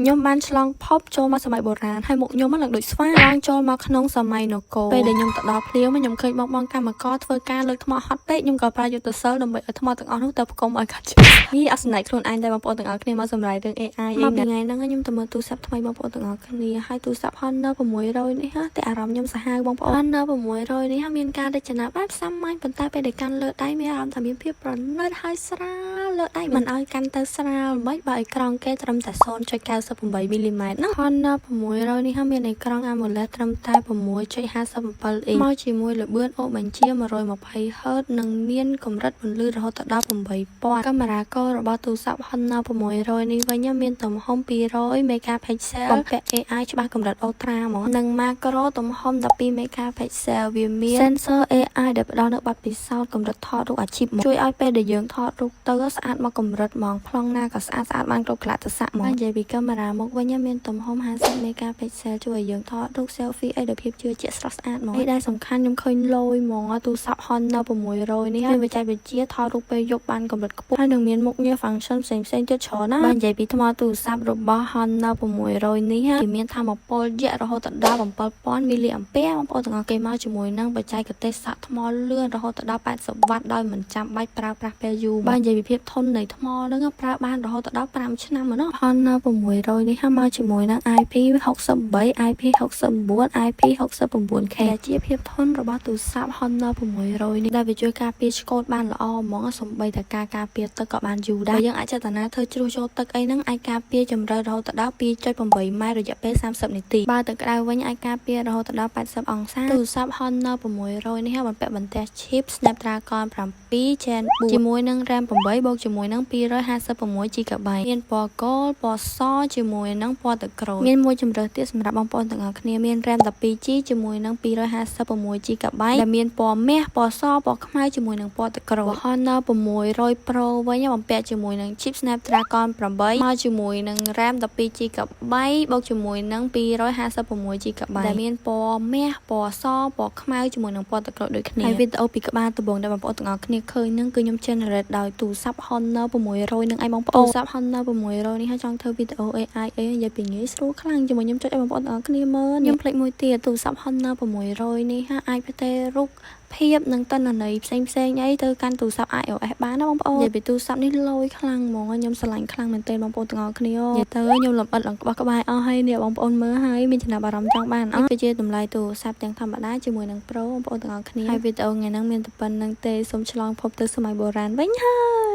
ខ្ញុំបានឆ្លងភពចូលមកសម័យបុរាណហើយមុខខ្ញុំឡើងដូចស្វាឡើងចូលមកក្នុងសម័យនគរពេលដែលខ្ញុំទៅដល់ភ្លាមខ្ញុំឃើញបងបងកម្មករធ្វើការលើកថ្មហត់ពេកខ្ញុំក៏ប្រើយុទ្ធសិលដើម្បីឲ្យថ្មទាំងអស់នោះទៅផ្គុំឲ្យគាត់ជឿនេះអត់សំណែកខ្លួនឯងតែបងប្អូនទាំងអស់គ្នាមកសម្រាយរឿង AI អីណាថ្ងៃហ្នឹងខ្ញុំទៅមើលទូរស័ព្ទថ្មីបងប្អូនទាំងអស់គ្នាហើយទូរស័ព្ទ Honor 600នេះតែអារម្មណ៍ខ្ញុំសាហាវបងប្អូន Honor 600នេះមានការរចនាបែបសាមញ្ញប៉ុន្តែពេលដែលកាន់លើដៃមានអារម្មណ៍ថាមានភាពប្រណិតហើយស្រាលលើដៃមិនឲ្យកាន់ទៅស្រាលមិនបើអេក្រង់គេត្រឹមតែ0.98មីលីម៉ែត្រណា Honor 600នេះមានអេក្រង់ AMOLED ត្រឹមតែ6.57អ៊ីងមកជាមួយល្បឿនអូបញ្ជា 120 Hz និងមានកម្រិតពន្លឺរហូតដល់8000កាមេរ៉ាករបស់ទូរស័ព្ទ Honor 600នេះវិញមានទំហំ200 megapixel បំពាក់ AI ច្បាស់កម្រិត Ultra ហ្មងនិង macro ទំហំ12 megapixel វាមាន sensor AI ដែលផ្ដល់នូវបទពិសោធន៍កម្រិតថតរូបអាជីពមកជួយឲ្យពេលដែលយើងថតរូបទៅស្អាតមកកម្រិតហ្មងប្លង់ណាក៏ស្អាតស្អាតបានគ្រប់កលៈទេសៈហ្មងនិយាយពីកាមេរ៉ាមុខវិញមានទំហំ50 megapixel ជួយឲ្យយើងថតរូប selfie អីដោយភាពជឿជាក់ស្រស់ស្អាតហ្មងអីដែលសំខាន់ខ្ញុំឃើញលយហ្មងទូរស័ព្ទ Honor 600នេះមានបច្ចេកវិទ្យាថតរូបពេលយប់បានកម្រិតខ្ពស់ហើយនឹងមានមុខងារ function ផ្សេងៗទៀតច្រើនណាស់បើនិយាយពីថ្មទូរស័ព្ទរបស់ Honor 600នេះគេមានថាមពលយៈរហូតដល់7000មីលីអាំពែបងប្អូនទាំងអស់គេមកជាមួយនឹងបច្ចេកទេសសាកថ្មលឿនរហូតដល់80វ៉ាត់ដោយមិនចាំបាច់ប្រើប្រាស់ពេលយូរបើនិយាយពីភាពធន់នៃថ្មហ្នឹងប្រើបានរហូតដល់5ឆ្នាំណោះ Honor 600នេះមកជាមួយនឹង IP68 IP69 IP69K ដែលជាភាពធន់របស់ទូរស័ព្ទ Honor 600នេះដែលវាជួយការពារឆ្កូតបានល្អហ្មងសំបីតែការការពារទឹកក៏បានយូរដែរបើយើងអាចចេតនាធ្វើជ្រុះចូលទឹកអីហ្នឹងអាចការពារជម្រៅរហូតដល់2.8ម៉ែត្ររយៈពេល30នាទីបើទឹកក្តៅវិញអាចការពាររហូតដល់80អង្សាទូរស័ព្ទ Honor 600នេះបំពាក់បន្ទះ chip Snapdragon 7 Gen 4ជាមួយនឹង RAM 8បូកជាមួយនឹង 256 GB មានពណ៌ gold ពណ៌សជាមួយនឹងពណ៌ទឹកក្រូចមានមួយជម្រើសទៀតសម្រាប់បងប្អូនទាំងអស់គ្នាមាន RAM 12 GB ជាមួយនឹង 256 GB ដែលមានពណ៌មាសពណ៌សពណ៌ខ្មៅជាមួយនឹងពណ៌ទឹកក្រូច Honor 600 Pro វិញបំពាក់ជាមួយនឹង chip Snapdragon 8មកជាមួយនឹង RAM 12 GB បូកជាមួយនឹង 256 GB ដែលមានពណ៌មាសពណ៌សពណ៌ខ្មៅជាមួយនឹងពណ៌ទឹកក្រូចដូចគ្នាហើយវីដេអូពីក្បាលដំបូងដែលបងប្អូនទាំងអស់គ្នាឃើញហ្នឹងគឺខ្ញុំ generate ដោយទូរស័ព្ទ Honor 600នឹងឯងបងប្អូនទូរស័ព្ទ Honor 600នេះហើយចង់ធ្វើវីដេអូ AI អីនិយាយពីងាយស្រួលខ្លាំងជាមួយខ្ញុំចុចឲ្យបងប្អូនទាំងអស់គ្នាមើលខ្ញុំភ្លេចមួយទៀតទូរស័ព្ទ Honor 600នេះហាអាចផ្ទេររូបភាពនិងទិន្នន័យផ្សេងផ្សេងអីទៅកាន់ទូរស័ព្ទ iOS បានណាបងប្អូននិយាយពីទូរស័ព្ទនេះលយខ្លាំងហ្មងខ្ញុំស្រឡាញ់ខ្លាំងមែនទែនបងប្អូនទាំងអស់គ្នានិយាយទៅខ្ញុំលំអិតឡើងក្បោះក្បាយអស់ហើយនេះបងប្អូនមើលហើយមានចំណាប់អារម្មណ៍ចង់បានអត់គឺជាតម្លៃទូរស័ព្ទទាំងធម្មតាជាមួយនឹង Pro បងប្អូនទាំងអស់គ្នាហើយវីដេអូថ្ងៃហ្នឹងមានតែប៉ុណ្្នឹងទេសូមឆ្លងភពទៅសម័យបុរាណវិញហើយ។